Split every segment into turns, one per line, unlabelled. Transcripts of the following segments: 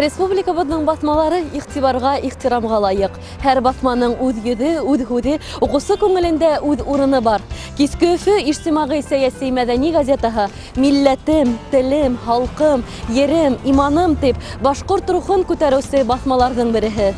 Республикабыҙҙың баҫмалары иғтибарға, ихтирамға лайыҡ. Һәр баҫманың үҙ йөҙө, үҙ һүҙе, уҡыусы күңелендә үҙ урыны бар. Киске Өфө ижтимағи сәйәси мәҙәни газетаһы «Милләтем, телем, халҡым, ерем, иманым» тип башҡорт рухын күтәреүсе баҫмаларҙың береһе.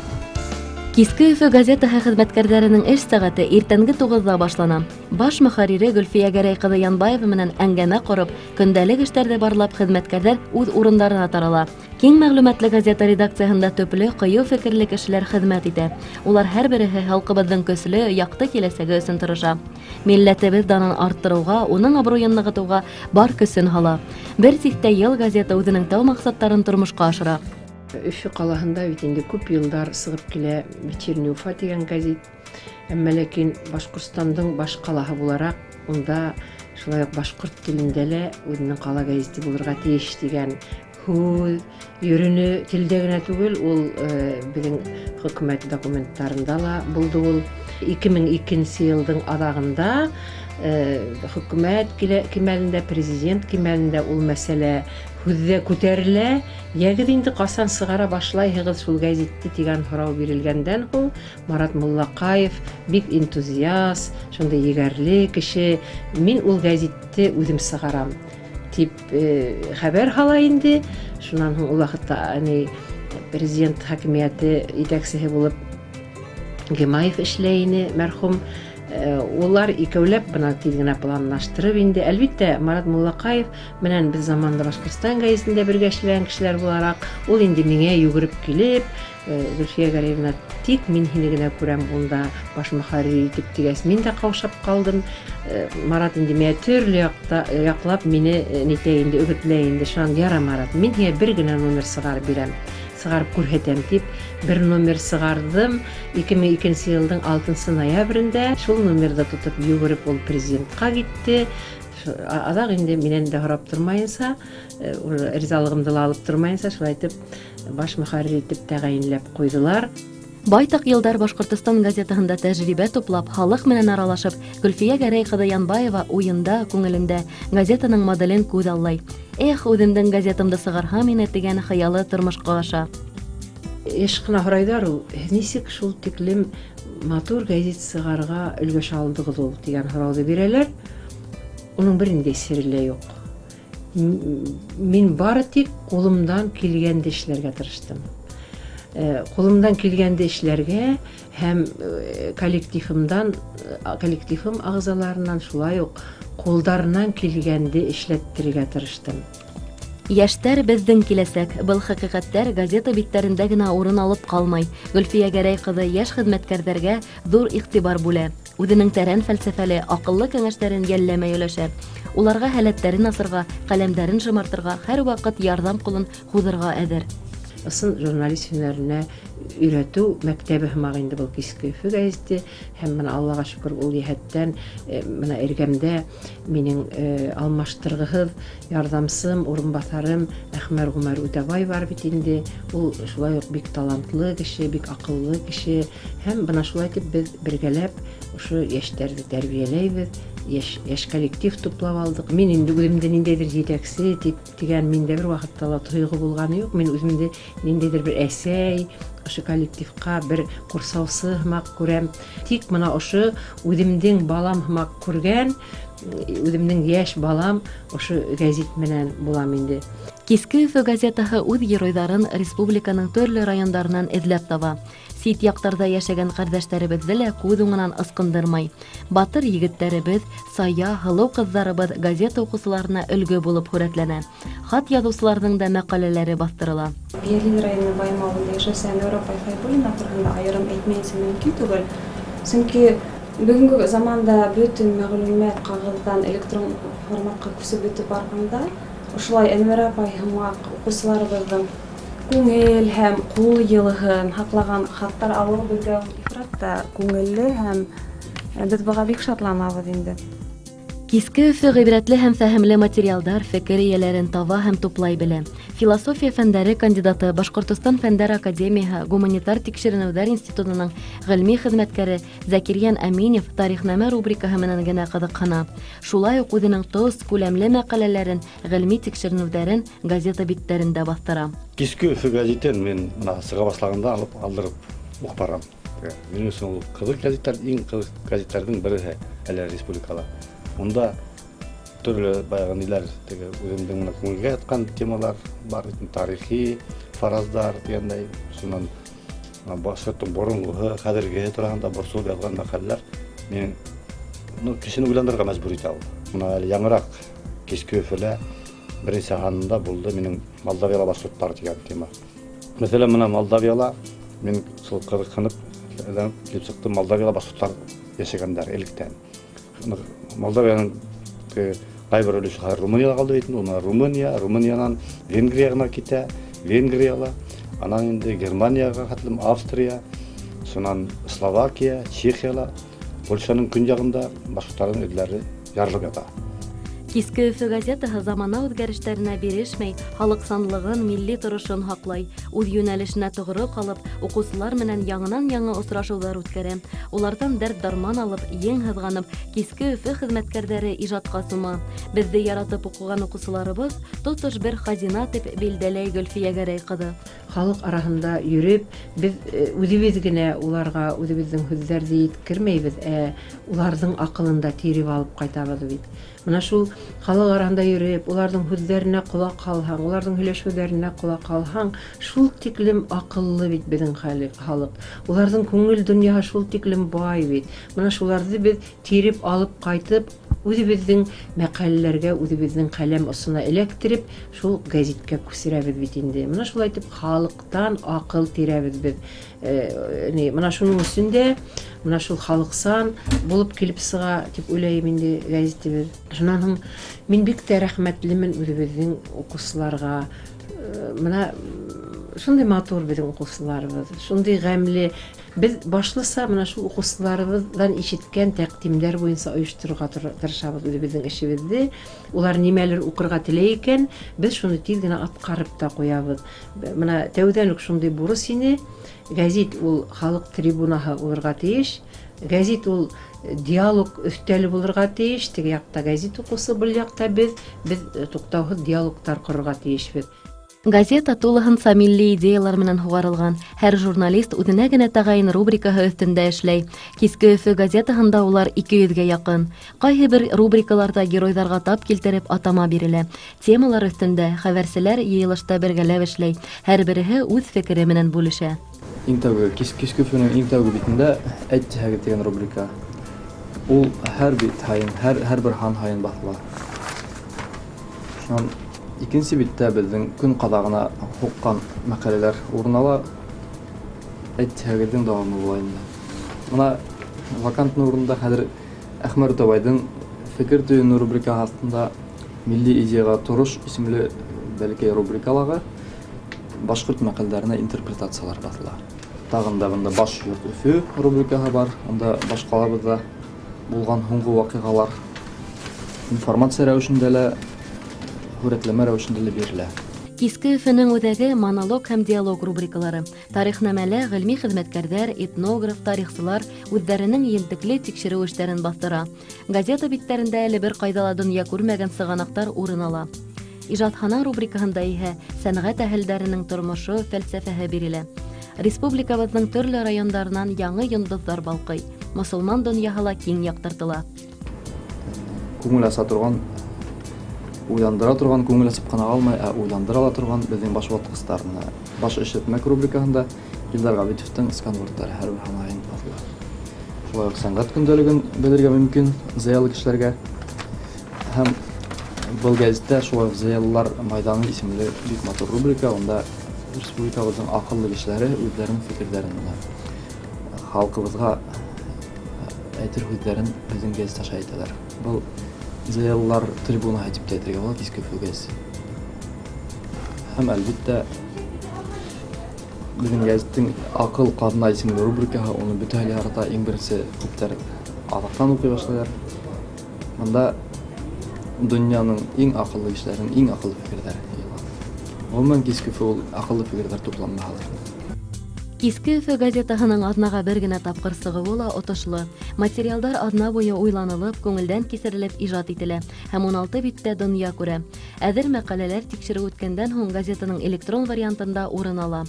Киске Өфө газетаһы хеҙмәткәрҙәренең эш сәғәте иртәнге 9-ҙа башлана. Баш мөхәррире Гөлфиә Гәрәй ҡыҙы Янбаева менән әңгәмә ҡороп, көндәлек эштәрҙе барлап, хеҙмәткәрҙәр үҙ урындарына тарала. Киң мәғлүмәтле газета редакцияһында төплө, ҡыйыу фекерле кешеләр хеҙмәт итә. Улар һәр береһе халҡыбыҙҙың көслө, яҡты киләсәге өсөн тырыша. Милләтебеҙ данын арттырыуға, уның абруйын нығытыуға бар көсөн һала. Бер тиҫтә йыл газета үҙенең тәү маҡсаттарын тормошҡа ашыра.
Өфө ҡалаһында бит инде күп йылдар сығып килә «Вечерний Уфа» тигән гәзит. Әммә ләкин Башҡортостандың баш ҡалаһы булараҡ, унда шулай уҡ башҡорт телендә лә үҙенең ҡала гәзите булырға тейеш тигән һүҙ йөрөнө телдә генә түгел, ул беҙҙең хөкүмәт документтарында ла булды ул. 2002 йылдың аҙағында хөкүмәт кимәлендә, президент кимәлендә ул мәсьәлә һүҙҙә күтәрелә. Йәгеҙ инде ҡасан сығара башлайһығыҙ шул гәзитте тигән һорау бирелгәндән һуң Марат Муллаҡаев бик энтузиаст, шундай егәрле кеше, мин ул гәзитте үҙем сығарам тип хәбәр һала инде. Шунан һуң ул ваҡытта президент хакимиәте етәксеһе булып Гимаев эшләй ине мәрхүм. Улар икәүләп бына тиҙ генә планлаштырып инде. Әлбиттә, Марат Муллаҡаев менән беҙ заманда Башҡортостан гәзитендә бергә эшләгән кешеләр булараҡ, ул инде миңә йүгереп килеп, Гөлфиә Гәрәевна, тик мин һине генә күрәм унда баш мөхәррир итеп тигәс, мин дә ҡаушап ҡалдым. Марат инде миңә төрлө яҡлап мине нитә инде, өгөтләй инде. Шунан яра, Марат, мин һиңә бер генә номер сығарып бирәм, сығарып күрһәтәм тип бер номер сығарҙым. 2002 йылдың 6 ноябрендә шул номерҙы тотоп йүгереп ул президентҡа китте. Аҙаҡ инде минән дә һорап тормайынса, ризалығымды ла алып тормайынса, шулай итеп баш мөхәррир итеп тәғәйенләп ҡуйҙылар.
Байтаҡ йылдар Башҡортостан газетаһында тәжрибә туплап, халыҡ менән аралашып, Гөлфиә Гәрәй ҡыҙы Янбаева уйында, күңелендә газетаның моделен күҙ аллай. Эх, үҙемдең газетамды сығарһам ине тигән хыялы тормошҡа аша.
Йыш ҡына һорайҙар ул, нисек шул тиклем матур гәзит сығарырға өлгәшә алдығыҙ ул тигән һорауҙы бирәләр. Уның бер ниндәй сере лә юҡ. Мин бары тик ҡулымдан килгәнде эшләргә тырыштым. Ҡулымдан килгәнде эшләргә һәм коллективым ағзаларынан шулай уҡ ҡулдарынан килгәнде эшләттерергә тырыштым.
Йәштәр беҙҙең киләсәк. Был хәҡиҡәттәр газета биттәрендә генә урын алып ҡалмай. Гөлфиә Гәрәй ҡыҙы йәш хеҙмәткәрҙәргә ҙур иғтибар бүлә. Үҙенең тәрән фәлсәфәле, аҡыллы кәңәштәрен йәлләмәй өләшә. Уларға һәләттәрен асырға, ҡәләмдәрен шымартырға, һәр ваҡыт ярҙам ҡулын һуҙырға әҙер.
Ысын журналист һөнәренә өйрәтеү мәктәбе һымаҡ инде был Киске Өфө гәзите. Һәм бына Аллаға шөкөр, ул йәһәттән, бына эргәмдә минең алмаштырғыһыҙ ярҙамсым, урынбаҫарым Әхмәр Ғүмәр Үтәбай бар бит инде. Ул шулай уҡ бик талантлы кеше, бик аҡыллы кеше. Һәм бына шулай итеп беҙ бергәләп ошо йәштәрҙе тәрбиәләйбеҙ, йәш коллектив туплап алдыҡ. Мин инде үҙемде ниндәйҙер етәксе тип тигән миндә бер ваҡытта ла тойғо булғаны юҡ. Мин үҙемде ниндәйҙер бер әсәй, ошо коллективҡа бер ҡурсаусы һымаҡ күрәм. Тик бына ошо үҙемдең балам һымаҡ күргән, үҙемдең йәш балам ошо гәзит менән булам инде.
Киске Өфө газетаһы үҙ геройҙарын республиканың төрлө райондарынан эҙләп таба. Сит яҡтарҙа йәшәгән ҡәрҙәштәребеҙҙе лә күҙ уңынан ысҡындырмай. Батыр егеттәребеҙ, сая, һылыу ҡыҙҙарыбыҙ газета уҡыусыларына өлгө булып һүрәтләнә. Хат яҙыусыларҙың да мәҡәләләре баҫтырыла.
Бейәлил районы Байым ауылында йәшәүсе Әнүәр апай Хәйбуллина тураһында айырым әйтмәйенсә мөмкин түгел. Сөнки бөгөнгө заманда бөтөн мәғлүмәт ҡағыҙҙан электрон форматҡа күсеп бөтөп барғанда, ошолай Әнүәр апай һымаҡ уҡыусыларыбыҙҙың күңел һәм ҡул йылыһын һаҡлаған хаттар алыу беҙгә ифрат та күңелле һәм беҙ быға бик шатланабыҙ инде.
Киске Өфө ғибрәтле һәм фәһемле материалдар фекер эйәләрен таба һәм туплай белә. Философия фәндәре кандидаты, Башҡортостан Фәндәр Академияһы Гуманитар тикшеренеүҙәр институтының ғилми хеҙмәткәре Зәкирйән Әминев тарихнамә рубрикаһы менән генә ҡыҙыҡһына. Шулай уҡ үҙенең тос, күләмле мәҡәләләрен, ғилми тикшеренеүҙәрен газета биттәрендә баҫтыра.
Киске Өфө гәзитен мин мына сыға башлағанда алып алдырып уҡып барам. Минең өсөн ул ҡыҙыҡ гәзиттәр, иң ҡыҙыҡ гәзиттәрҙең береһе әле республикала. Унда төрлө баяғы ниләр, теге үҙемдең мына күңелгә ятҡан темалар бар, тарихи фараздар тигәндәй, шунан башҡорттоң боронғоһо, хәҙергеһе тураһында борсолоп яҙған мәҡәләләр минең, ну, кешене уйландырырға мәжбүр итә ул. Мына әле яңыраҡ Киске Өфөлә беренсе һанында булды минең Молдавияла башҡорттар тигән тема. Мәҫәлән, мына Молдавияла мин шул ҡыҙыҡһынып килеп сыҡтым, Молдавияла башҡорттар йәшәгәндәр электән. Молдавияның ҡайбер өлөшө хәҙер Румынияла ҡалды бит инде, уны Румыния, Румыниянан Венгрияға китә, Венгрияла, анан инде Германияға хәтлем Австрия, шунан Словакия, Чехияла, Польшаның көньяғында башҡорттарҙың эҙләре ярылып ята.
Киске Өфө газетаһы замана үҙгәрештәренә бирешмәй, халыҡсанлығын, милли торошон һаҡлай. Үҙ йүнәлешенә тоғро ҡалып, уҡыусылар менән яңынан-яңы осрашыуҙар үткәрә. Уларҙан дәрт-дарман алып, ең һыҙғанып, Киске Өфө хеҙмәткәрҙәре ижадҡа сума. Беҙҙе яратып уҡыған уҡыусыларыбыҙ тотош бер хазина тип билдәләй Гөлфиә Гәрәй ҡыҙы.
Халыҡ араһында йөрөп, беҙ үҙебеҙ генә уларға үҙебеҙҙең һүҙҙәрҙе еткермәйбеҙ, ә уларҙың аҡылын да тиреп алып ҡайтабыҙ бит. Мына шул халыҡ араһында йөрөп, уларҙың һүҙҙәренә ҡолаҡ һалһаң, уларҙың һөйләшеүҙәренә ҡолаҡ һалһаң, шул тиклем аҡыллы бит беҙҙең халыҡ. Уларҙың күңел донъяһы шул тиклем бай бит. Мына шуларҙы беҙ тиреп алып ҡайтып, үҙебеҙҙең мәҡәләләргә, үҙебеҙҙең ҡәләм осона эләктереп, шул гәзиткә күсерәбеҙ бит инде. Мына шулай итеп халыҡтан аҡыл тирәбеҙ беҙ. Мына шуның өсөн дә мына шул халыҡсан булып килеп сыға тип уйлайым инде гәзитебеҙ. Шунан һуң мин бик тә рәхмәтлемен үҙебеҙҙең уҡыусыларға. Мына шундай матур беҙҙең уҡыусыларыбыҙ, шундай ғәмле. Беҙ башлыса мына шул уҡыусыларыбыҙҙан ишеткән тәҡдимдәр буйынса ойошторорға тырышабыҙ үҙебеҙҙең эшебеҙҙе. Улар нимәлер уҡырға теләй икән, беҙ шуны тиҙ генә атҡарып та ҡуябыҙ. Мына тәүҙән үк шундай бурыс ине. Гәзит ул халыҡ трибунаһы булырға тейеш. Гәзит ул диалог өҫтәле булырға тейеш. Теге яҡта гәзит уҡыусы, был яҡта беҙ туҡтауһыҙ диалогтар ҡорорға тейешбеҙ.
Газета тулыһынса милли идеялар менән һуғарылған. Һәр журналист үҙенә генә тәғәйен рубрикаһы өҫтөндә эшләй. Киске Өфө газетаһында улар 200-гә яҡын. Ҡайһы бер рубрикаларҙа геройҙарға тап килтереп атама бирелә. Темалар өҫтөндә хәбәрселәр йыйылышта бергәләп эшләй. Һәр береһе үҙ фекере менән бүлешә.
Иң тәүге Киске Өфөнөң иң тәүге битендә «Әйт тиһәгеҙ» тигән рубрика. Ул һәр бит һайын, һәр бер һан һайын баҫыла. Шунан икенсе биттә беҙҙең көн ҡаҙағына һуҡҡан мәҡәләләр урын ала. Әйт тиһәгеҙҙең дауамы була инде. Мына вакантный урында хәҙер Әхмәр Үтәбайҙың «Фекер төйөнө» рубрикаһы аҫтында «Милли идеяға торош» исемле бәләкәй рубрикалағы башҡорт мәҡәлдәренә интерпретациялар баҫыла. Тағын да бында «Баш йорт Өфө» рубрикаһы бар. Унда баш ҡалабыҙҙа булған һуңғы ваҡиғалар информация рәүешендә лә, һүрәтләмә рәүешендә лә бирелә.
Киске Өфөнөң үҙәге монолог һәм диалог рубрикалары. Тарихнамәлә ғилми хеҙмәткәрҙәр, этнограф, тарихсылар үҙҙәренең ентекле тикшереү эштәрен баҫтыра. Газета биттәрендә әле бер ҡайҙа ла донъя күрмәгән сығанаҡтар урын ала. Ижадхана рубрикаһында иһә сәнғәт әһелдәренең тормошо, фәлсәфәһе бирелә. Республикабыҙҙың төрлө райондарынан яңы йондоҙҙар балҡый. Мосолман донъяһы ла киң яҡтыртыла.
Күңел аса торған, уйландыра торған, күңел асып ҡына ҡалмай, ә уйландыра ла торған беҙҙең баш ватҡыстар. Баш эшләтмәк рубрикаһында Илдар Ғәбитовтың сканвордтары һәр бер һан һайын баҫыла. Шулай уҡ сәнғәт көндәлеген белергә мөмкин зыялы кешеләргә. Һәм был гәзиттә шулай уҡ «Зыялылар майҙаны» исемле бик матур рубрика. Унда республикабыҙҙың аҡыллы кешеләре үҙҙәренең фекерҙәрен, халҡыбыҙға әйтер һүҙҙәрен беҙҙең гәзит аша әйтәләр. Был зыялылар трибунаһы тип тә әйтергә була Киске Өфө гәзите. Һәм әлбиттә беҙҙең гәзиттең «Аҡыл ҡаҙна» исемле рубрикаһы, уны бөтәһе лә ярата. Иң беренсе күптәр аҙаҡтан уҡый башлайҙар. Бында донъяның иң аҡыллы кешеләренең иң аҡыллы фекерҙәре йыйыла. Ғөмүмән, Киске Өфө ул аҡыллы фекерҙәр тупланмаһалыр.
Киске Өфө газетаһының аҙнаға бер генә тапҡыр сығыуы ла отошло. Материалдар аҙна буйы уйланылып, күңелдән кисерелеп ижад ителә һәм 16 биттә донъя күрә. Әҙер мәҡәләләр тикшереү үткәндән һуң газетаның электрон вариантында урын ала.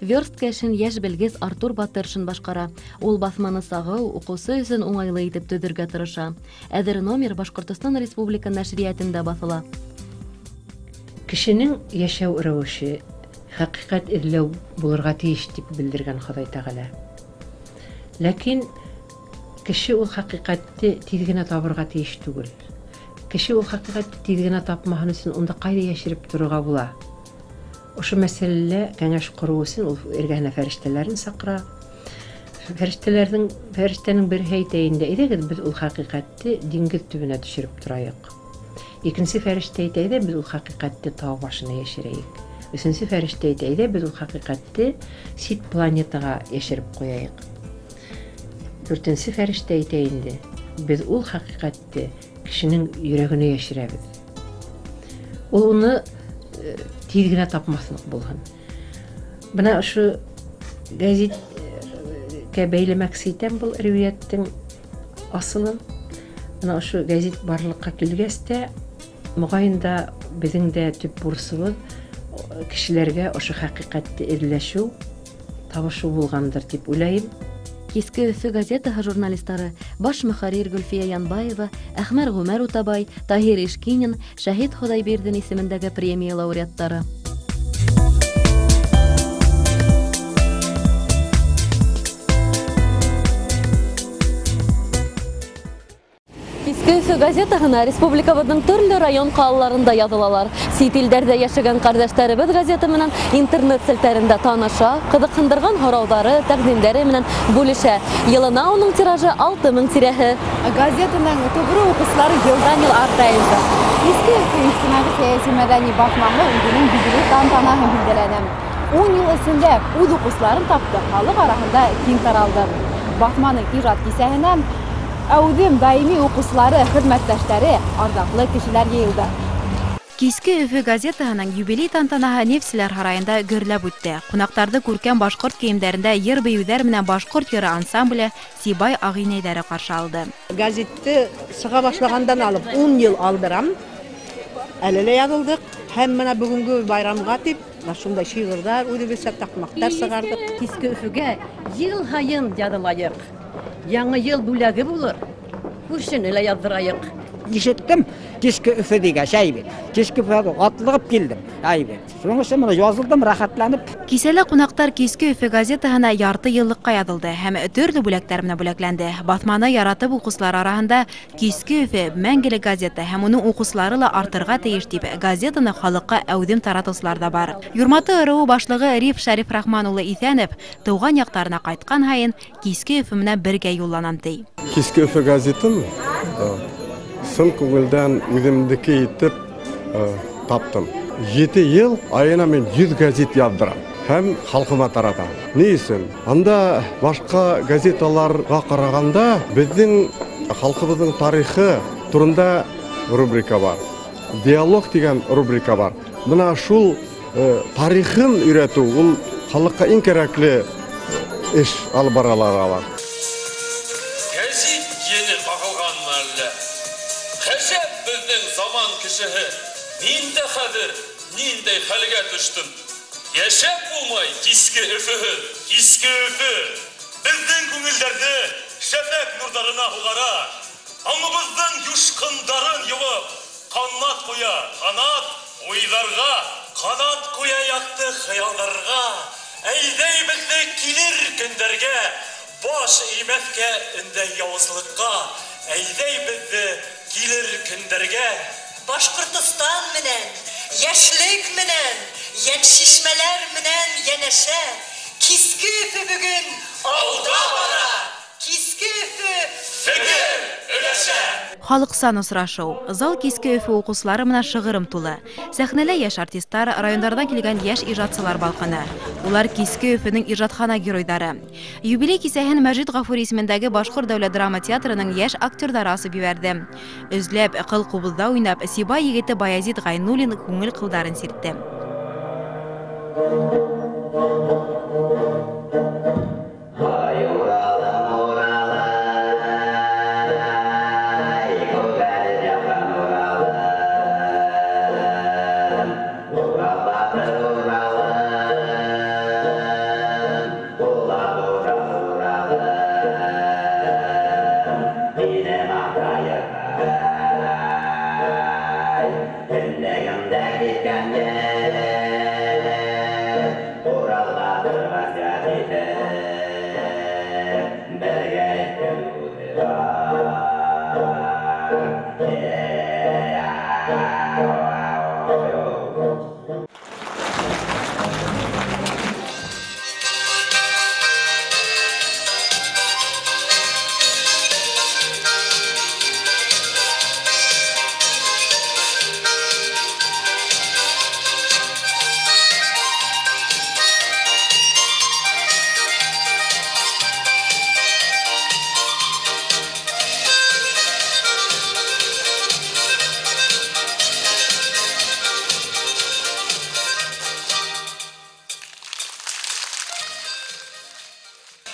Верстка эшен йәш белгес Артур Батыршин башҡара. Ул баҫманы сағыу, уҡыусы өсөн уңайлы итеп төҙөргә тырыша. Әҙер номер Башҡортостан Республика нәшриәтендә баҫыла.
Кешенең йәшәү рәүеше хәҡиҡәт эҙләү булырға тейеш тип белдергән Хоҙай Тәғәлә. Ләкин кеше ул хәҡиҡәтте тиҙ генә табырға тейеш түгел. Кеше ул хәҡиҡәтте тиҙ генә тапмаһын өсөн унда ҡайҙа йәшереп торорға була? Ошо мәсьәләлә кәңәш ҡороу өсөн ул эргәһенә фәрештәләрен саҡыра. Фәрештәнең береһе әйтә инде: "Әйҙәгеҙ, беҙ ул хәҡиҡәтте диңгеҙ төбөнә төшөрөп торайыҡ." Икенсе фәрештә әйтә: "Әйҙә, беҙ ул хәҡиҡәтте тау башына йәшерәйек." Өсөнсө фәрештә әйтә: "Әйҙә, беҙ ул хәҡиҡәтте сит планетаға йәшереп ҡуяйыҡ." Дүртенсе фәрештә әйтә инде: "Беҙ ул хәҡиҡәтте кешенең йөрәгенә йәшерәбеҙ. Ул уны тиҙ генә тапмаҫлыҡ булһын." Бына ошо гәзиткә бәйләмәксе итәм был риүәйәттең асылын. Бына ошо гәзит барлыҡҡа килгәс тә, моғайын да беҙҙең дә төп бурысыбыҙ кешеләргә ошо хәҡиҡәтте эҙләшеү, табышыу булғандыр тип уйлайым.
Киске Өфө газетаһы журналистары баш мөхәррир Гөлфиә Янбаева, Әхмәр Ғүмәр Утабай, Таһир Ишкинин, Шәһит Хоҙайбирҙин исемендәге премия лауреаттары. Киске Өфө газетаһына республикабыҙҙың төрлө район ҡалаларында яҙылалар. Сит илдәрҙә йәшәгән ҡәрҙәштәребеҙ газета менән интернет селтәрендә таныша, ҡыҙыҡһындырған һорауҙары, тәҡдимдәре менән бүлешә. Йылына уның тиражы 6000 тирәһе.
Газетаның тоғро уҡыусылары йылдан-йыл арта инде. Киске Өфө ижтимағи сәйәси мәҙәни баҫмаһы үҙенең юбилей тантанаһын билдәләне. 10 йыл эсендә үҙ уҡыусыларын тапты, халыҡ араһында киң таралды. Баҫманың ижад кисәһенә әүҙем даими уҡыусылары, хеҙмәттәштәре, арҙаҡлы кешеләр йыйылды. Киске Өфө газетаһының юбилей тантанаһы Нефтселәр һарайында гөрләп үтте. Ҡунаҡтарҙы күркәм башҡорт кейемдәрендә йыр-бейеүҙәр менән башҡорт йыры ансамбле Сибай ағинәйҙәре ҡаршы алды.
Гәзитте сыға башлағандан алып 10 йыл алдырам. Әле лә яҙылдыҡ. Һәм бына бөгөнгө байрамға тип шундай шиғырҙар, үҙебеҙсә таҡмаҡтар сығарҙыҡ.
Киске Өфөгә йыл һайын яҙылайыҡ. Яңы йыл бүләге булыр, күршене лә яҙҙырайыҡ.
Ишеттем, Киске Өфө дигәс, әйбәт. Киске Өфөгә атлығып килдем, әйбәт. Шуның өсөн бына язылдым, рәхәтләнеп.
Кисәлә ҡунаҡтар Киске Өфө газетаһына ярты йыллыҡҡа яҙылды һәм төрлө бүләктәр менән бүләкләнде. Баҫманы яратып уҡыусылар араһында Киске Өфө мәңгелек газета һәм уның уҡыусылары ла артырға тейеш тип газетаны халыҡҡа әүҙем таратыусылар ҙа бар. Юрматы ырыуы башлығы Риф Шәриф Рахман улы Иҫәнов тыуған яҡтарына ҡайтҡан һайын Киске Өфө менән бергә юлланам ти.
Киске Өфө газетын сын күңелдән үҙемдеке итеп таптым. 7 йыл айына мин 100 газет яҙҙырам һәм халҡыма таратам. Ни өсөн? Анда башҡа газеталарға ҡарағанда беҙҙең халҡыбыҙҙың тарихы турында рубрика бар. Диалог тигән рубрика бар. Бына шул тарихын өйрәтеү ул халыҡҡа иң кәрәкле эш алып баралар алар.
Гәзит ене ҡағылғанмы әллә? Ғәжәп беҙҙең заман кешеһе. Мин дә хәҙер ниндәй хәлгә төштөм. Йәшәп булмай Киске Өфөһө, Киске Өфө. Беҙҙең күңелдәрҙе шәфәҡ нурҙарына һуғара. Аңыбыҙҙың юшҡындарын йыуып, ҡанат ҡуя, ҡанат уйҙарға, ҡанат ҡуя яҡты хыялдарға. Әйҙәй беҙҙе килер көндәргә, баш эймәҫкә өндәй яуызлыҡҡа. Әйҙәй беҙҙе килер көндәргә.
Башҡортостан менән, йәшлек менән, йәншишмәләр менән йәнәшә. Киске Өфө бөгөн алға бара. Киске Өфө
фекер өләшә.
Халыҡсан осрашыу. Зал Киске Өфө уҡыусылары менән шығырым тулы. Сәхнәлә йәш артисттар, райондарҙан килгән йәш ижадсылар балҡыны. Улар Киске Өфөнөң ижадхана геройҙары. Юбилей кисәһен Мәжит Ғафури исемендәге Башҡорт дәүләт драма театрының йәш актерҙары асып ебәрҙе. Өҙләп, ҡыл ҡубыҙҙа уйнап, Сибай егете Баязит Ғайнуллин күңел ҡылдарын сиртте.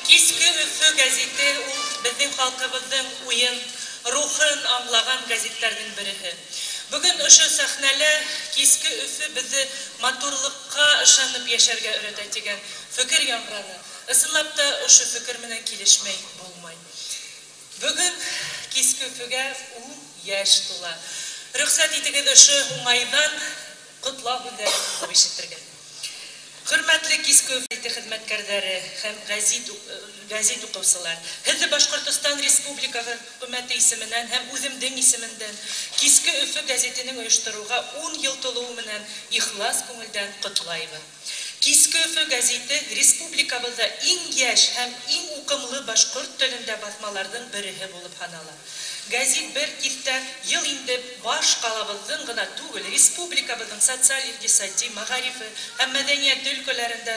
Киске Өфө гәзите ул беҙҙең халҡыбыҙҙың уйын, рухын аңлаған гәзиттәрҙең береһе. Бөгөн ошо сәхнәлә Киске Өфө беҙҙе матурлыҡҡа ышанып йәшәргә өйрәтә тигән фекер яңғыраны. Ысынлап та ошо фекер менән килешмәй булмай. Бөгөн Киске Өфөгә 10 йәш тула. Рөхсәт итегеҙ ошо уңайҙан ҡотлау һүҙҙәре уҡып ишетергә. Хөрмәтле Киске Өфө хеҙмәткәрҙәре һәм гәзит уҡыусылар, һеҙҙе Башҡортостан Республикаһы хөкүмәте исеменән һәм үҙемдең исемемдән Киске Өфө гәзитенең ойоштороуға 10 йыл тулыуы менән ихлас күңелдән ҡотлайбыҙ. Киске Өфө гәзите республикабыҙҙа иң йәш һәм иң уҡымлы башҡорт телендә баҫмаларҙың береһе булып һанала. Гәзит бер тиҫтә йыл инде баш ҡалабыҙҙың ғына түгел, республикабыҙҙың социаль-иҡтисади, мәғарифы һәм мәҙәниәт өлкәләрендә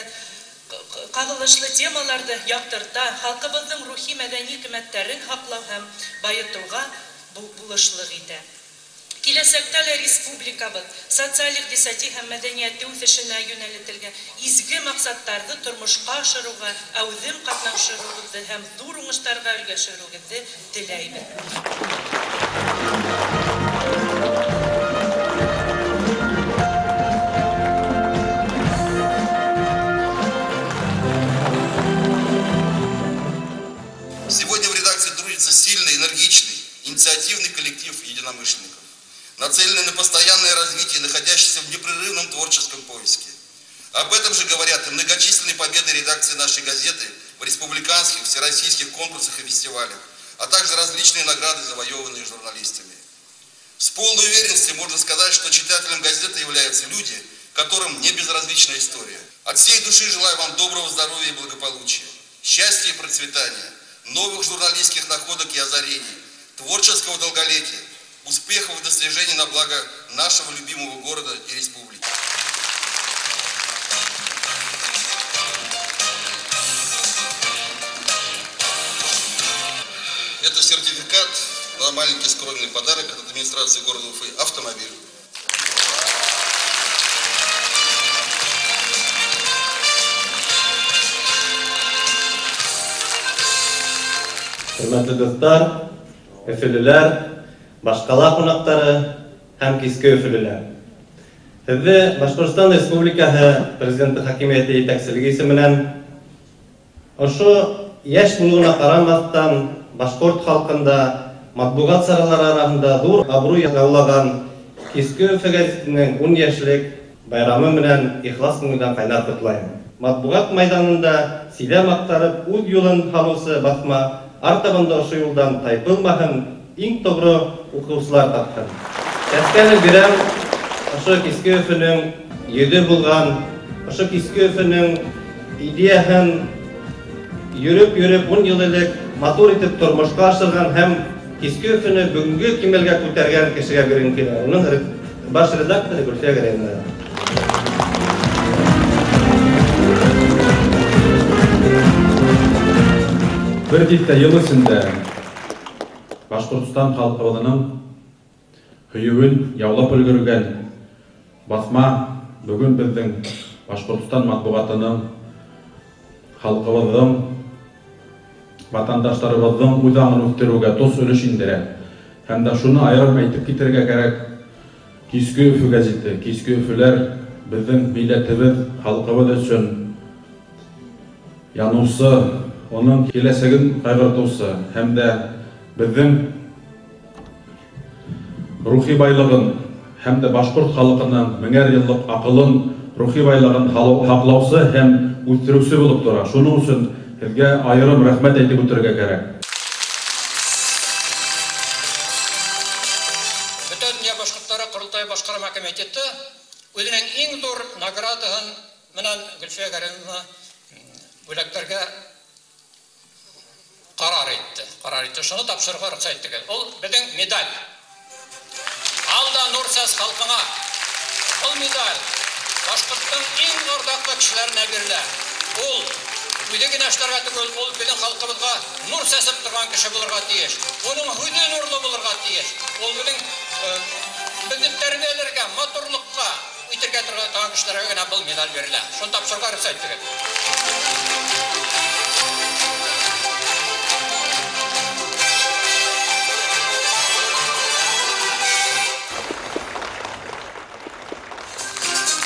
ҡағылышлы темаларҙы яҡтырта, халҡыбыҙҙың рухи мәҙәни ҡиммәттәрен һаҡлау һәм байытыуға булышлыҡ итә. Киләсәктә лә республикабыҙ социаль-иҡтисади һәм мәҙәниәте үҫешенә йүнәлтелгән изге маҡсаттарҙы тормошҡа ашырыуға әүҙем ҡатнашыуығыҙҙы һәм ҙур уңыштарға өлгәшеүегеҙҙе теләйбеҙ.
Сегодня в редакции трудится сильный, энергичный, инициативный коллектив единомышленников, нацеленный на постоянное развитие, находящийся в непрерывном творческом поиске. Об этом же говорят и многочисленные победы редакции нашей газеты в республиканских, всероссийских конкурсах и фестивалях, а также различные награды, завоеванные журналистами. С полной уверенностью можно сказать, что читателем газеты являются люди, которым не безразлична история. От всей души желаю вам доброго здоровья и благополучия, счастья и процветания, новых журналистских находок и озарений, творческого долголетия, успехов и достижений на благо нашего любимого города и республики. Это сертификат на маленький скромный подарок от администрации города Уфы – автомобиль.
Хөрмәтле дуҫтар, өфөлөләр, башҡала ҡунаҡтары һәм Киске Өфөлөләр. Һеҙҙе Башҡортостан Республикаһы Президенты хакимиәте етәкселеге исеменән ошо йәш булыуына ҡарамаҫтан башҡорт халҡында матбуғат саралары араһында ҙур абруй яулаған Киске Өфө гәзитенең 10 йәшлек байрамы менән ихлас күңелдән ҡайнар ҡотлайым. Матбуғат майҙанында силәм аҡтарып үҙ юлын һалыусы баҫма артабан да ошо юлдан тайпылмаһын, иң тоғро уҡыусылар тапһын. Сәскәне бирәм ошо Киске Өфөнөң йөҙө булған, ошо Киске Өфөнөң идеяһын йөрөп-йөрөп 10 йыл элек матур итеп тормошҡа ашырған һәм Киске Өфөнө бөгөнгө кимәлгә күтәргән кешегә биргем килә. Уның баш редакторы Гөлфиә Гәрәевна.
Бер тиҫтә йыл эсендә Башҡортостан халҡыбыҙының һөйөүен яулап өлгөргән баҫма бөгөн беҙҙең Башҡортостан матбуғатының, халҡыбыҙҙың, ватандаштарыбыҙҙың үҙ аңын үҫтереүгә тос өлөш индерә. Һәм дә шуны айырым әйтеп китергә кәрәк, Киске Өфө гәзите, Киске Өфөләр беҙҙең милләтебеҙ, халҡыбыҙ өсөн яныусы, уның киләсәген ҡайғыртыусы һәм дә беҙҙең рухи байлығын һәм дә башҡорт халҡының меңәр йыллыҡ аҡылын, рухи байлығын һаҡлаусы һәм үҫтереүсе булып тора. Шуның өсөн һеҙгә айырым рәхмәт әйтеп үтергә кәрәк.
Бөтә донъя башҡорттары ҡоролтай башҡарма комитеты үҙенең иң ҙур наградаһын менән Гөлфиә Гәрәевна бүләктәргә ҡарар итте. Ҡарар итте. Шуны тапшырырға рөхсәт иттегеҙ. Ул беҙҙең медаль. Ал да нур сәс халҡыңа. Был медаль башҡорттың иң ордаҡлы кешеләренә бирелә. Ул үҙе генә эшләргә түгел, ул беҙҙең халҡыбыҙға нур сәсеп торған кеше булырға тейеш. Уның һүҙе нурлы булырға тейеш. Ул беҙҙең беҙҙе тәрбиәләргә, матурлыҡҡа үтергә торған кешеләргә генә был медаль бирелә. Шуны тапшырырға рөхсәт итегеҙ.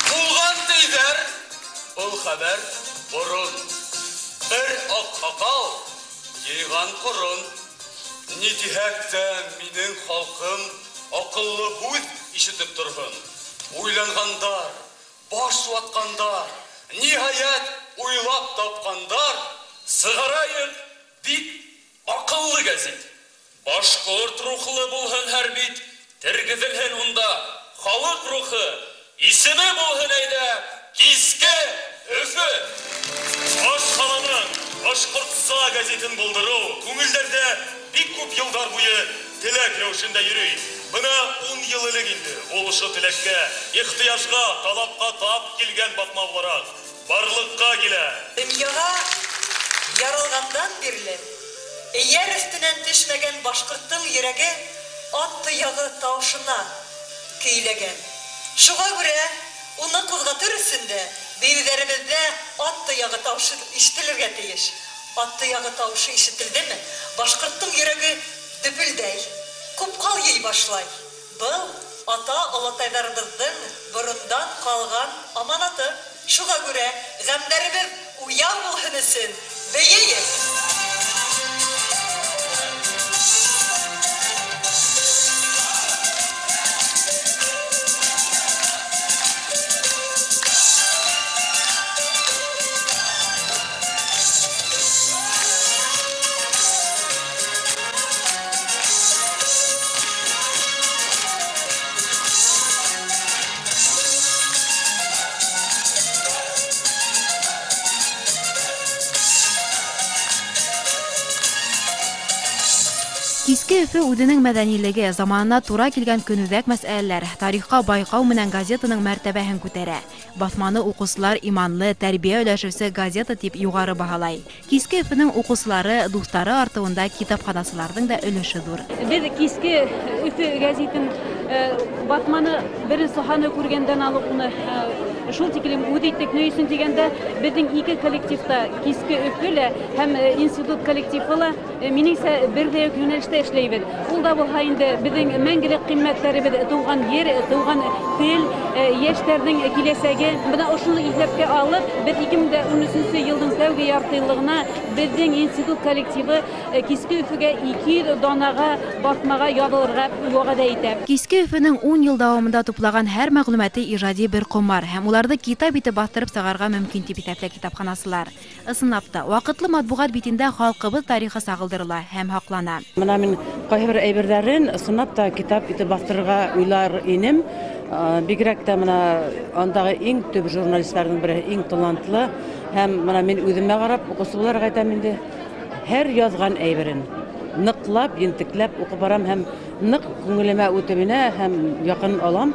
Булған тейҙәр, был хәбәр борон. Бер аҡһаҡал йыйған ҡорон. Ни тиһәк тә минең халҡым аҡыллы һүҙ ишетеп торһон. Уйланғандар, баш ватҡандар, ниһайәт уйлап тапҡандар, сығарайыҡ бик аҡыллы гәзит. Башҡорт рухлы булһын һәр бит, тергеҙелһен унда халыҡ рухы, исеме булһын әйҙә Киске Өфө.
Баш ҡаланың башҡортса гәзитен булдырыу күңелдәрҙә бик күп йылдар буйы теләк рәүешендә йөрөй. Бына 10 йыл элек инде ул ошо теләккә, ихтыяжға, талапҡа тап килгән баҫма булараҡ барлыҡҡа килә.
Донъяға яралғандан бирле эйәр өҫтөнән төшмәгән башҡорттоң йөрәге ат тояғы тауышына көйләгән. Шуға күрә уны ҡуҙғатыр өсөн дә бейеүҙәребеҙҙә ат тояғы тауышы ишетелергә тейеш. Ат тояғы тауышы ишетелдеме, башҡорттоң йөрәге дөпөлдәй, ҡупҡал йый башлай. Был ата олатайҙарыбыҙҙың борондан ҡалған аманаты. Шуға күрә ғәмдәребеҙ уяу булһын өсөн бейейек.
Киске Өфө үҙенең мәҙәнилеге, заманына тура килгән көнүҙәк мәсьәләләр, тарихҡа байҡау менән газетаның мәртәбәһен күтәрә. Баҫманы уҡыусылар иманлы, тәрбиә өләшеүсе газета тип юғары баһалай. Киске Өфөнөң уҡыусылары, дуҫтары артыуында китапханасыларҙың да өлөшө ҙур.
Беҙ Киске Өфө гәзитен баҫманы беренсе һаны күргәндән алып уны шул тиклем үҙ иттек. Ни өсөн тигәндә, беҙҙең ике коллективта Киске Өфө лә һәм институт коллективы ла минеңсә берҙәй үк йүнәлештә эшләйбеҙ. Ул да булһа инде беҙҙең мәңгелек ҡиммәттәребеҙ тыуған ер, тыуған тел, йәштәрҙең киләсәге. Бына ошоно иҫәпкә алып, беҙ 2013 йылдың тәүге ярты йыллығына беҙҙең институт коллективы Киске Өфөгә 200 данаға баҫмаға яҙылырға вәғәҙә итә.
Киске Өфөнөң 10 йыл дауамында туплаған һәр мәғлүмәте ижади бер ҡомар һәм уларҙы китап итеп баҫтырып сығарырға мөмкин тип иҫәпләй китапханасылар. Ысынлап та, ваҡытлы матбуғат битендә халҡыбыҙ тарихы сағылдырыла һәм һаҡлана.
Бына мин ҡайһы бер әйберҙәрен ысынлап та китап итеп баҫтырырға уйлар инем. Бигерәк тә бына андағы иң төп журналистларҙың береһе, иң талантлы һәм бына мин үҙемә ҡарап уҡыусы булараҡ әйтәм инде, һәр яҙған әйберен ныҡлап, ентекләп уҡып барам һәм ныҡ күңелемә үтеп инә һәм яҡын алам,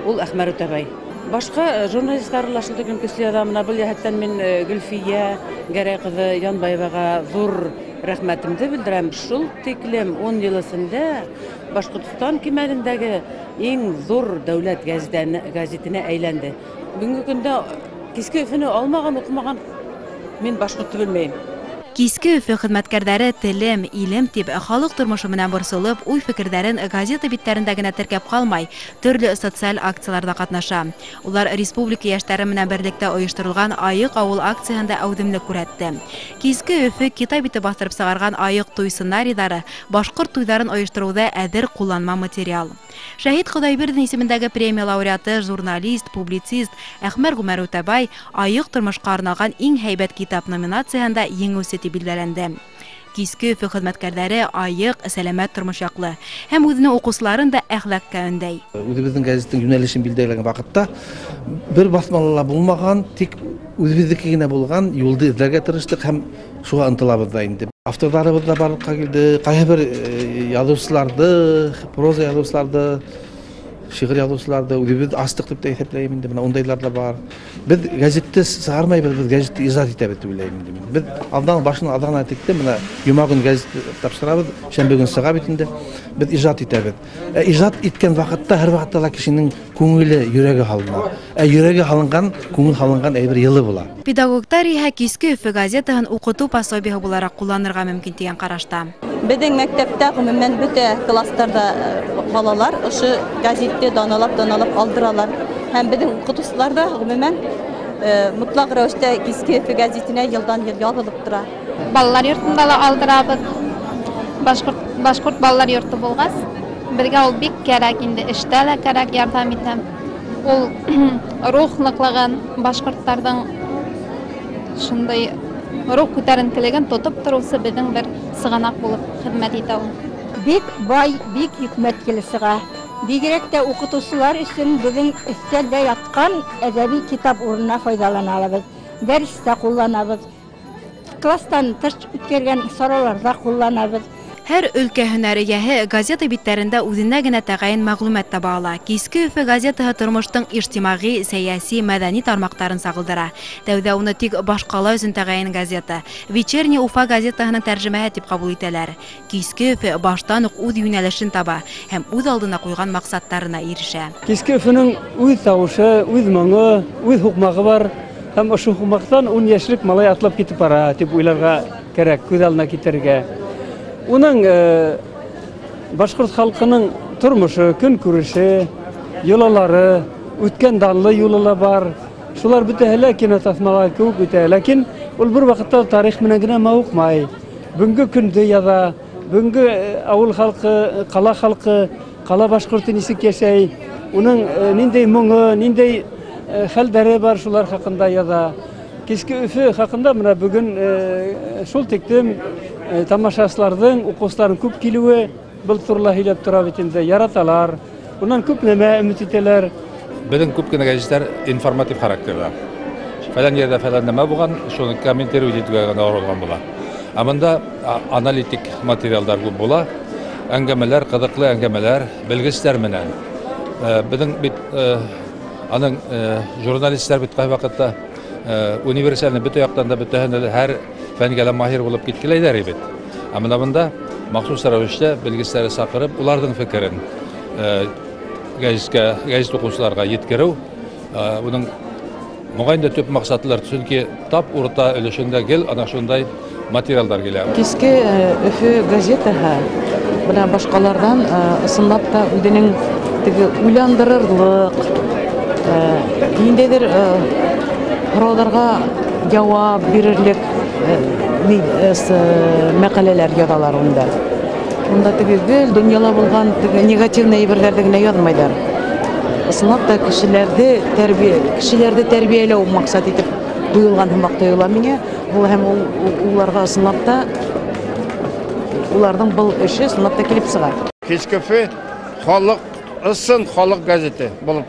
ул Әхмәр Үтәбай. Башҡа журналисттар ла шул тиклем көслө яҙа. Бына был йәһәттән мин Гөлфиә Гәрәй ҡыҙы Янбаеваға ҙур рәхмәтемде белдерәм. Шул тиклем 10 йыл эсендә Башҡортостан кимәлендәге иң ҙур дәүләт гәзитенә әйләнде. Бөгөнгө көндә Киске Өфөнө алмаған, уҡымаған мин башҡортто белмәйем.
Киске Өфө хеҙмәткәрҙәре телем, илем тип халыҡ тормошо менән борсолоп, уй-фекерҙәрен газета биттәрендә генә теркәп ҡалмай, төрлө социаль акцияларҙа ҡатнаша. Улар республика йәштәре менән берлектә ойошторолған Айыҡ ауыл акцияһында әүҙемлек күрһәтте. Киске Өфө китап итеп баҫтырып сығарған Айыҡ туй сценарийҙары башҡорт туйҙарын ойоштороуҙа әҙер ҡулланма материал. Шәһит Хоҙайбирҙин исемендәге премия лауреаты, журналист, публицист Әхмәр Ғүмәр Үтәбай Айыҡ тормошҡа арналған иң һәйбәт китап номинацияһында еңеүсе тип билдәләнде. Киске Өфө хеҙмәткәрҙәре айыҡ, сәләмәт тормош яҡлы һәм үҙенең уҡыусыларын да әхлаҡҡа өндәй.
Үҙебеҙҙең гәзиттең йүнәлешен билдәләгән ваҡытта бер баҫмала ла булмаған, тик үҙебеҙҙеке генә булған юлды эҙләргә тырыштыҡ һәм шуға ынтылабыҙ ҙа инде. Авторҙарыбыҙ ҙа барлыҡҡа килде, ҡайһы бер яҙыусыларҙы, проза яҙыусыларҙы, шиғыр яҙыусыларҙы үҙебеҙ астыҡ тип тә иҫәпләйем инде. Бына ундайлар ҙа бар. Беҙ гәзитте сығармайбыҙ, беҙ гәзитте ижад итәбеҙ тип уйлайым инде. Беҙ аҙнаның башынан аҙағына тиклем бына йома көн гәзит тапшырабыҙ, шәмбе көн сыға бит инде. Беҙ ижад итәбеҙ. Ә ижад иткән ваҡытта һәр ваҡытта ла кешенең күңеле, йөрәге һалына. Ә йөрәге һалынған, күңел һалынған әйбер йылы була.
Педагогтар иһә Киске Өфө газетаһын уҡытыу пособиеһы булараҡ ҡулланырға мөмкин тигән ҡарашта.
Беҙҙең мәктәптә ғөмүмән бөтә кластарҙа балалар ошо гәзитте даналап-даналап алдыралар. Һәм беҙҙең уҡытыусылар ҙа ғөмүмән мотлаҡ рәүештә Киске Өфө гәзитенә йылдан-йыл яҙылып тора.
Балалар йортонда ла алдырабыҙ. Башҡорт балалар йорто булғас, беҙгә ул бик кәрәк инде, эштә лә кәрәк, ярҙам итә. Ул рух ныҡлығын, башҡорттарҙың шундай рух күтәренкелеген тотоп тороусы беҙҙең бер сығанаҡ булып хеҙмәт итә ул.
Бик бай, бик хикмәт килеп сыға. Бигерәк тә уҡытыусылар өсөн беҙҙең өҫтәлдә ятҡан әҙәби китап урынына файҙалана алабыҙ. Дәрестә ҡулланабыҙ. Кластан тыш үткәргән сараларҙа ҡулланабыҙ.
Һәр өлкә һөнәр эйәһе газета биттәрендә үҙенә генә тәғәйен мәғлүмәт таба ала. Киске Өфө газетаһы тормоштоң ижтимағи, сәйәси, мәҙәни тармаҡтарын сағылдыра. Тәүҙә уны тик башҡала өсөн тәғәйен газета, Вечерняя Уфа газетаһының тәржемәһе тип ҡабул итәләр. Киске Өфө баштан уҡ үҙ йүнәлешен таба һәм үҙ алдына ҡуйған маҡсаттарына ирешә.
Киске Өфөнөң үҙ тауышы, үҙ моңо, үҙ һуҡмағы бар һәм ошо һуҡмаҡтан 10 йәшлек малай атлап китеп бара тип уйларға кәрәк, күҙ алдына китерергә. Уның башҡорт халҡының тормошо, көнкүреше, йолалары, үткән данлы юлы ла бар. Шулар бөтәһе лә кинотаҫмалар кеүек үтә. Ләкин ул бер ваҡытта тарих менән генә мауыҡмай. Бөгөнгө көндө яҙа, бөгөнгө ауыл халҡы, ҡала халҡы, ҡала башҡорто нисек йәшәй, уның ниндәй моңо, ниндәй хәлдәре бар, шулар хаҡында яҙа. Киске Өфө хаҡында бына бөгөн шул тиклем тамашасыларҙың, уҡыусыларҙың күп килеүе был турала һөйләп тора бит инде. Яраталар, унан күп нәмә өмөт итәләр.
Беҙҙең күп кенә гәзиттәр информатив характерҙа. Фәлән ерҙә фәлән нәмә булған, шуны комментировать итеүгә генә оролған була. Ә бында аналитик материалдар күп була. Әңгәмәләр, ҡыҙыҡлы әңгәмәләр, белгестәр менән. Беҙҙең бит аның журналисттар бит ҡай ваҡытта универсальный бөтә яҡтан да бөтәһенә лә һәр фәнгә лә маһир булып киткеләйҙәр бит. Ә бына бында махсус рәүештә белгестәрҙе саҡырып, уларҙың фекерен гәзиткә, гәзит уҡыусыларға еткереү, уның моғайын да төп маҡсатылар, сөнки тап урта өлөшөндә гел ана шундай материалдар килә.
Киске Өфө газетаһы бына башҡаларҙан ысынлап та үҙенең теге уйландырырлыҡ, ниндәйҙер һорауҙарға яуап бирерлек мәҡәләләр яҙалар унда. Унда теге гел донъяла булған теге негативный әйберҙәрҙе генә яҙмайҙар. Ысынлап та кешеләрҙе тәрбиәләү маҡсат итеп ҡуйылған һымаҡ тойола миңә. Был һәм уларға ысынлап та уларҙың был эше ысынлап та килеп сыға.
Киске Өфө халыҡ ысын халыҡ гәзите булып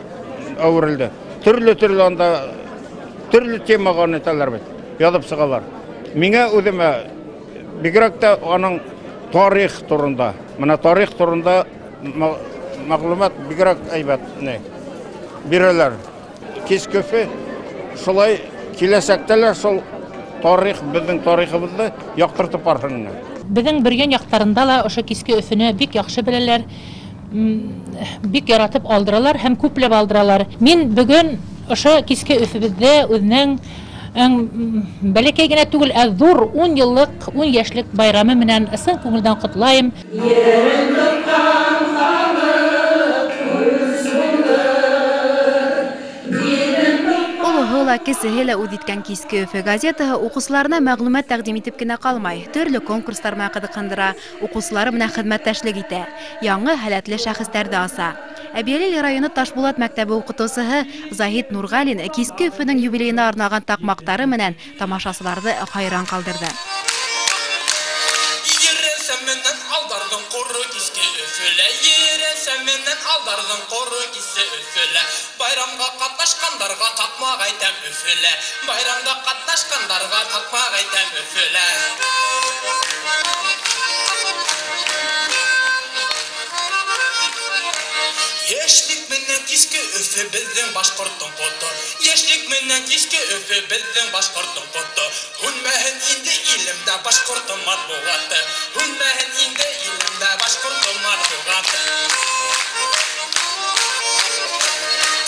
әүерелде. Төрлө-төрлө анда төрлө темаға нитәләр бит, яҙып сығалар. Миңә үҙемә бигерәк тә аның тарих турында, мына тарих турында мәғлүмәт бигерәк әйбәт ни бирәләр. Киске Өфө шулай киләсәктә лә шул тарих, беҙҙең тарихыбыҙҙы яҡтыртып барһын.
Беҙҙең Бөрйән яҡтарында ла ошо Киске Өфөнө бик яҡшы беләләр, бик яратып алдыралар һәм күпләп алдыралар. Мин бөгөн ошо Киске Өфөбөҙҙө үҙенең
Бәләкәй генә түгел, ә ҙур 10 йыллыҡ, 10 йәшлек байрамы менән ысын күңелдән ҡотлайым.
Ерен тотҡан халыҡ үс булыр.
Олоһо ла, кесеһе лә үҙ иткән Киске Өфө газетаһы уҡыусыларына мәғлүмәт тәҡдим итеп кенә ҡалмай, төрлө конкурстар менән ҡыҙыҡһындыра, уҡыусылары менән хеҙмәттәшлек итә, яңы һәләтле шәхестәрҙе аса. Әбйәлил районы Ташбулат мәктәбе уҡытыусыһы Заһид Нурғалин Киске Өфөнөң юбилейына арналған таҡмаҡтары менән тамашасыларҙы хайран ҡалдырҙы.
Байрамға ҡатнашҡандарға таҡмаҡ әйтәм Өфөлә. Байрамда ҡатнашҡандарға таҡмаҡ әйтәм Өфөлә. Йәшлек менән Киске Өфө беҙҙең башҡорттоң ҡото. Йәшлек менән Киске Өфө беҙҙең башҡорттоң ҡото. Һүнмәһен инде илемдә башҡорттоң матбуғаты. Һүнмәһен инде илемдә башҡорттоң матбуғаты.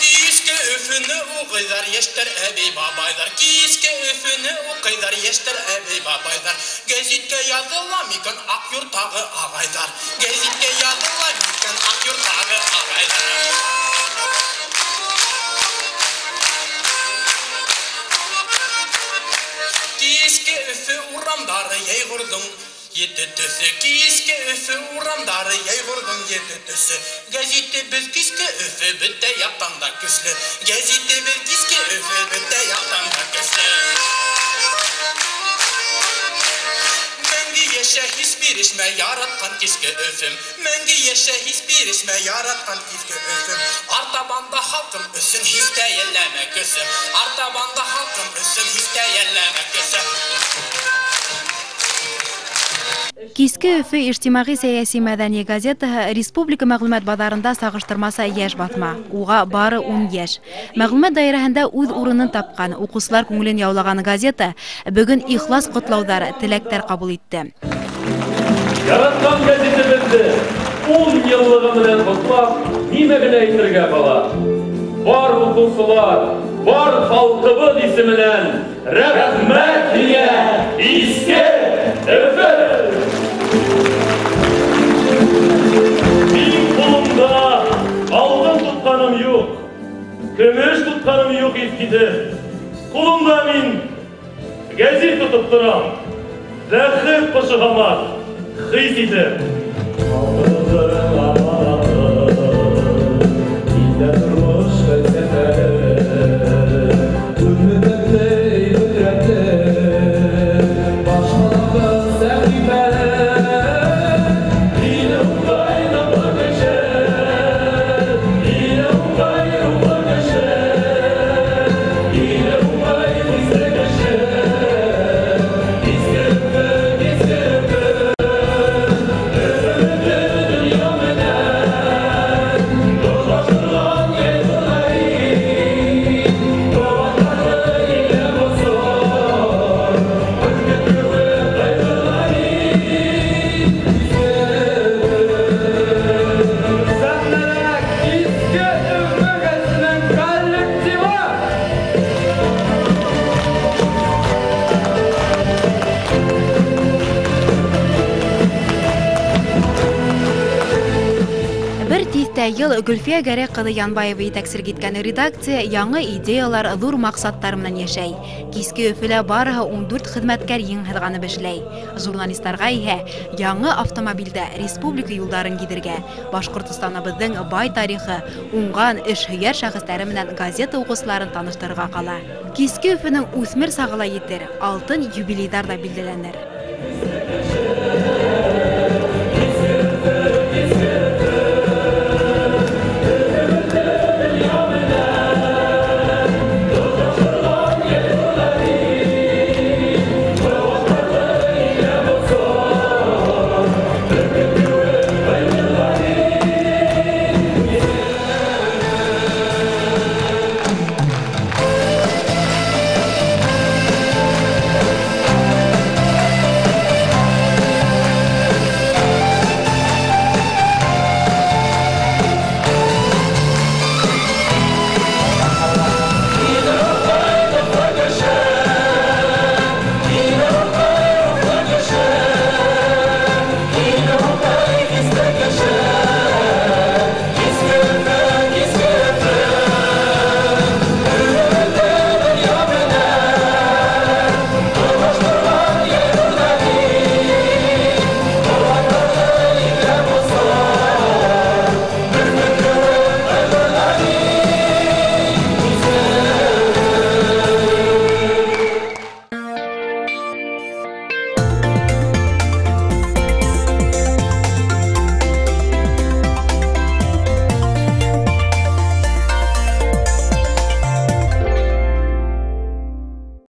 Киске Өфөнө уҡыйҙар йәштәр, әбей, бабайҙар. Киске Өфөнө уҡыйҙар йәштәр, әбей, бабайҙар. Гәзиткә яҙыла микән Аҡ йорттағы ағайҙар? Гәзиткә яҙыла микән Аҡ йорттағы ағайҙар? Киске Өфө урамдары йәйғорҙоң ете төҫө. Киске Өфө урамдары йәйғорҙоң ете төҫө. Гәзитебеҙ Киске Өфө бөтә яҡтан да көслө. Гәзитебеҙ Киске Өфө бөтә яҡтан да көслө. Мәңге йәшә, һис бирешмә, яратҡан Киске Өфөм. Мәңге йәшә, һис бирешмә, яратҡан Киске Өфөм. Артабанда халҡым өсөн һис тә йәлләмә көсөм. Артабанда халҡым өсөн һис тә йәлләмә көсөм.
Киске Өфө ижтимағи сәйәси мәҙәни газетаһы республика мәғлүмәт баҙарында сағыштырмаса йәш баҫма. Уға бары 10 йәш. Мәғлүмәт даирәһендә үҙ урынын тапҡан, уҡыусылар күңелен яулаған газета бөгөн ихлас ҡотлауҙар, теләктәр ҡабул итте.
Яратҡан гәзитебеҙҙе 10 йыллығы менән ҡотлап, нимә генә әйтергә ҡала? Бар уҡыусылар, бар халҡыбыҙ исеменән рәхмәт һиңә, Киске Өфө!
Мин ҡулымда алтын тотҡаным юҡ, көмөш тотҡаным юҡ иҫ китеп. Ҡулымда мин гәзит тотоп торам, бәхет ҡошо һаман хис итеп.
Йыл Гөлфиә Гәрәй ҡыҙы Янбаева етәкселек иткән редакция яңы идеялар, ҙур маҡсаттар менән йәшәй. Киске Өфөлә барыһы 14 хеҙмәткәр ең һыҙғанып эшләй. Журналистарға иһә яңы автомобилдә республика юлдарын гиҙергә, Башҡортостаныбыҙҙың бай тарихы, уңған эшһөйәр шәхестәре менән газета уҡыусыларын таныштырырға ҡала. Киске Өфөнөң үҫмер сағы ла етер, алтын юбилейҙар ҙа билдәләнер.